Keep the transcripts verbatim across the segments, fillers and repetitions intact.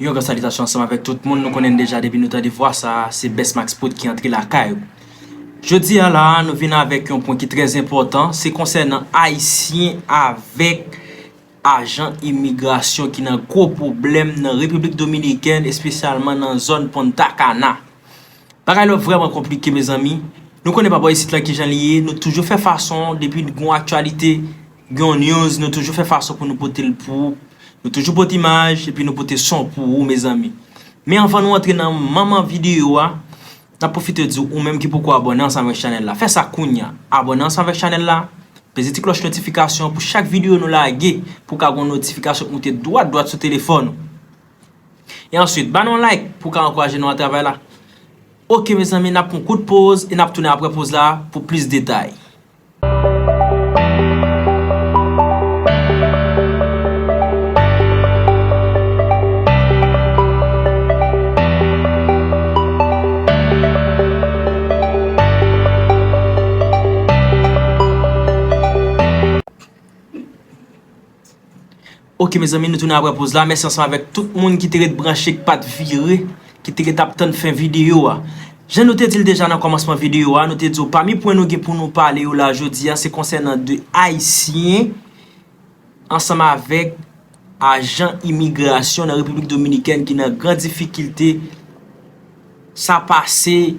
Yon gran salitasyon ansanm avèk tout moun. Nou konnen deja depi nou tande vwa sa a, se Best Max Prod ki antre lakay ou. Jodi a la a, nou vin avèk yon pwen ki trè enpòtan, se konsènan Ayisyen avèk ajan imigrasyon ki nan gwo pwoblèm nan Repiblik Dominikèn, espesyalman nan zòn Punta Cana. Bagay la vrèman konplike, mezanmi. Nou konnen pa bò isit la kijan li ye, nou toujou fè fason, depi gon aktyalite, gon news, nou toujou fè fason pou nou pote l pou ou. Nou toujou pote imaj, epi nou pote son pou ou, mezanmi. Men anvan nou antre nan manman videyo a, n ap pwofite di w, ou menm ki poko abòne ansanm avèk chanèl la, fè sa kounya. Abòne ansanm avèk chanèl la, peze ti klòch notifikasyon pou chak videyo nou lage, pou w ka gon notifikasyon k moute dwat dwat sou telefòn ou. E answit, ba nou yon like pou w ka ankouraje nou a travay la. Oke, mezanmi, n ap pran kout poz e n ap tounen apre poz la pou plis detay. Oke, mezanmi, nou tounen apre poz la. Mèsi ansanm avèk tout moun ki te ret branche, ki pa t vire, ki te ret ap tann fen videyo a. Jan nou te di l deja nan kòmansman videyo a, nou te di w pami pwen nou gen pou nou pale yo la jodi a, se konsènan de Ayisyen ansanm avèk ajan imigrasyon nan Repiblik Dominikèn ki nan gran difikilte. Sa pase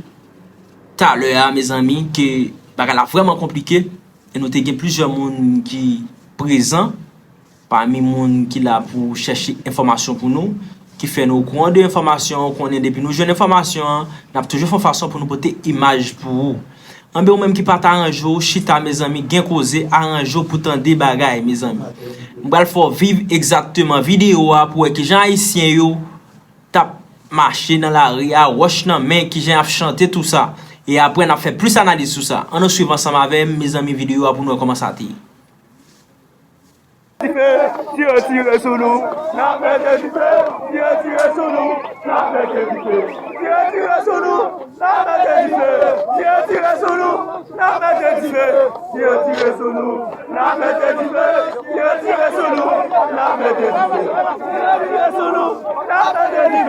talè a, mezanmi, ke bagay la vrèman konplike. E nou te gen plizyè moun ki prezan, pami moun ki la pou chèche enfòmasyon pou nou, ki fè nou okouran de enfòmasyon an, konnen depi nou jwenn enfòmasyon an, n ap toujou fè yon fason pou nou pote imaj pou ou. Anben, ou menm ki pa t aranje w, chita, mezanmi, gen koze, aranje w pou tande bagay, mezanmi. M pral fè w viv egzakteman videyo a pou wè kijan Ayisyen yo t ap mache nan lari a, wòch nan men, kijan y ap chante, tou sa. E apre, n ap fè plis analiz sou sa. Ann nou swiv ansanm avè m, mezanmi, videyo a pou nou wè kòman sa te ye. Dife, tire, tire sou nou, n ap mete dife, tire, tire sou nou, n ap mete dife, tire, tire sou nou, n ap mete dife, tire, tire sou nou, n ap mete dife, tire, tire sou nou, n ap mete dife, tire, tire sou nou, n ap mete dife, tire, tire sou nou, n ap mete dife,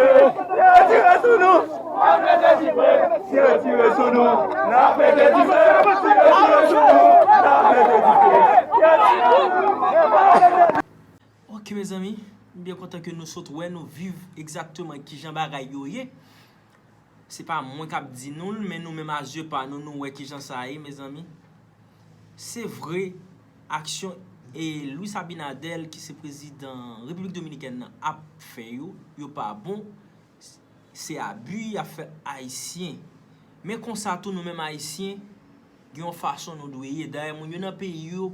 tire, tire sou nou, n ap mete dife, tire, tire sou nou, n ap mete dife, tire, tire sou nou, n ap mete dife, tire, tire sou nou. Ok, mezanmi, m byen kontan ke nou sot wè, nou viv egzakteman kijan bagay yo ye. Se pa mwen k ap di nou l, men nou menm a zye pa nou, nou wè kijan sa ye, mezanmi. Se vre, aksyon e Luis Abinader, ki se prezidan Repiblik Dominikèn nan, ap fè yo, yo pa bon. Se abi y ap fè Ayisyen. Men konsa tou, nou menm Ayisyen, gen yon fason nou dwe ye. Dayè, moun yo nan peyi yo,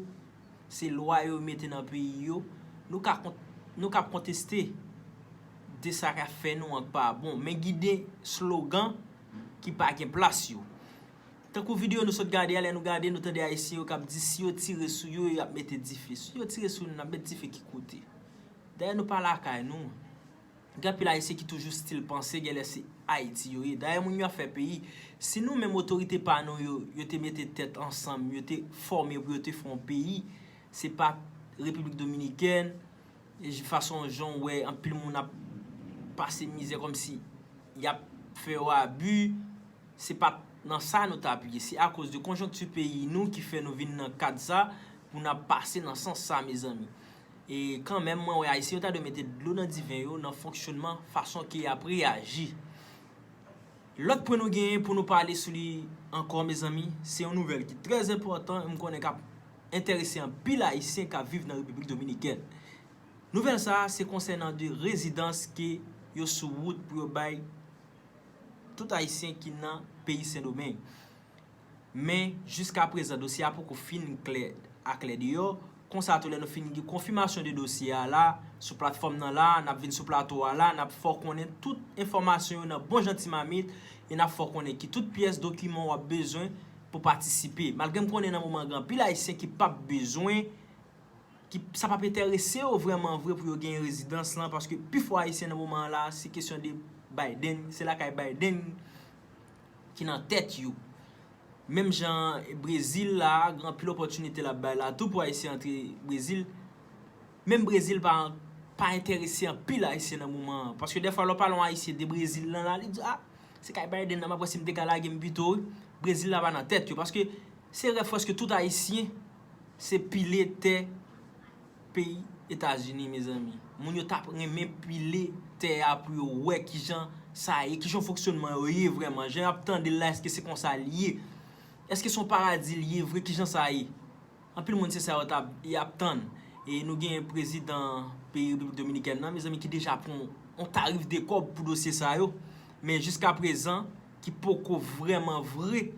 se lwa yo mete nan peyi yo. Nou ka kont-, nou ka ap konteste de sa k ap fè nou an k pa bon. Men gide slogan ki pa gen plas yo. Tankou videyo nou sot gade a, lè nou gade, nou tande Ayisyen yo k ap di si yo tire sou yo, y ap mete dife. Si yo tire sou nou, n ap met dife ki kote? Dayè, nou pa lakay nou. Gen anpil Ayisyen ki toujou still panse genlè se Ayiti yo ye. Dayè, moun yo ap fè peyi. Si nou menm otorite pa nou yo, yo te mete tèt ansanm, yo te fòme pou yo te fè yon peyi, se pa Repiblik Dominikèn, e j-, fason jan w wè anpil moun ap pase mizè kòmsi y ap fè yo abi, se pa t nan sa nou t ap ye. Se akoz de konjonkti peyi nou ki fè nou vin nan kad sa pou n ap pase nan sans sa, mezanmi. E kanmenm, mwen wè Ayisyen yo ta dwe mete dlo nan diven yo nan fonksyònman fason ke y ap reyaji. Lòt pwen nou genyen pou nou pale sou li ankò, mezanmi, se yon nouvèl ki trè enpòtan, m konnen k ap enterese anpil Ayisyen k ap viv nan Repiblik Dominikèn. Nouvèl sa a, se konsènan de rezidans ke yo sou wout pou yo bay tout Ayisyen ki nan peyi Sendomeng. Men, jiskaprezan, dosye a poko fin klè, aklè deyò. Konsa tou, lè nou fin gen konfimasyon de dosye a la, sou platfòm nan la, n ap vin sou plato a la, n ap fè w konnen tout enfòmasyon yo nan bon jan ti mamit, e n ap fè w konnen ki tout pyès dokiman w ap bezwen pou patisipe. Malgre m konnen nan moman an gen anpil Ayisyen ki p ap bezwen, ki, sa p ap enterese yo vrèman vre pou yo genyen rezidans lan, paske pifò Ayisyen nan moman an la, se kesyon de Biden, se lakay Biden ki nan tèt yo. Menm jan Brezil la, gen anpil opòtinite l ap bay la tou pou Ayisyen antre Brezil. Menm Brezil pa, pa enterese anpil Ayisyen nan moman an. Paske dèfwa lè w pale yon Ayisyen de Brezil lan la, li di, a, se kay Biden nan m ap wè si m te ka lage m pito wi. Brezil la pa nan tèt yo. Paske se rèv prèske tout Ayisyen, se pile tè peyi Etazini, mezanmi. Moun yo t ap renmen pile tè a pou yo wè kijan sa ye, kijan fonksyònman yo ye vrèman. Jan y ap tande l la, èske se konsa l ye? Èske se yon paradi l ye vre? Kijan sa ye? Anpil moun se sa yo t ap, y ap tann. E nou gen prezidan peyi Repiblik Dominikèn nan, mezanmi, ki deja pran yon tarif de kòb pou dosye sa yo. Men jiska prezan, ki poko vrèman vre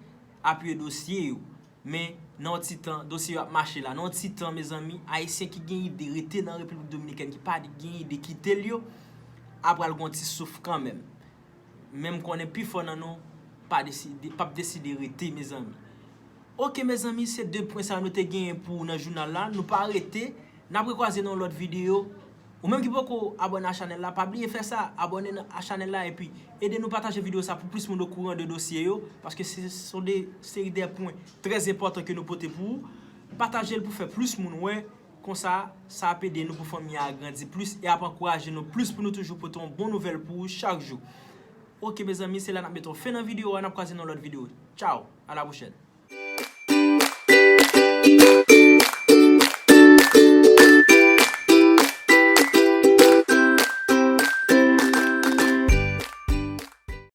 apiye dosye yo. Men nan yon ti tan, dosye yo ap mache la. Nan yon ti tan, mezanmi, Ayisyen ki gen ide rete nan Repiblik Dominikèn, ki pa gen ide kite l yo, ap pral gen yon ti souf kanmenm. Men m konnen pifò nan nou pa deside, p ap deside rete, mezanmi. Oke, mezanmi, se de pwen sa nou te genyen pou nan jounal la. Nou pa rete, n ap rekwaze nan yon lòt videyo. Ou menm ki poko abòne a chanèl la, pa bliye fè sa, abòne nan- a chanèl la epi ede nou pataje videyo sa pou plis moun okouran de dosye yo, paske se son de seri de pwen trè enpòtan ke nou pote pou ou. Pataje l pou fè plis moun wè, konsa sa ap ede nou pou fanmi a grandi plis e ap ankouraje nou plis pou nou toujou pote yon bon nouvèl pou ou chak jou. Oke, mezanmi, se la n ap mete yon fen nan videyo a, n ap kwaze nan lòt videyo. Tchaw, a la pwochèn.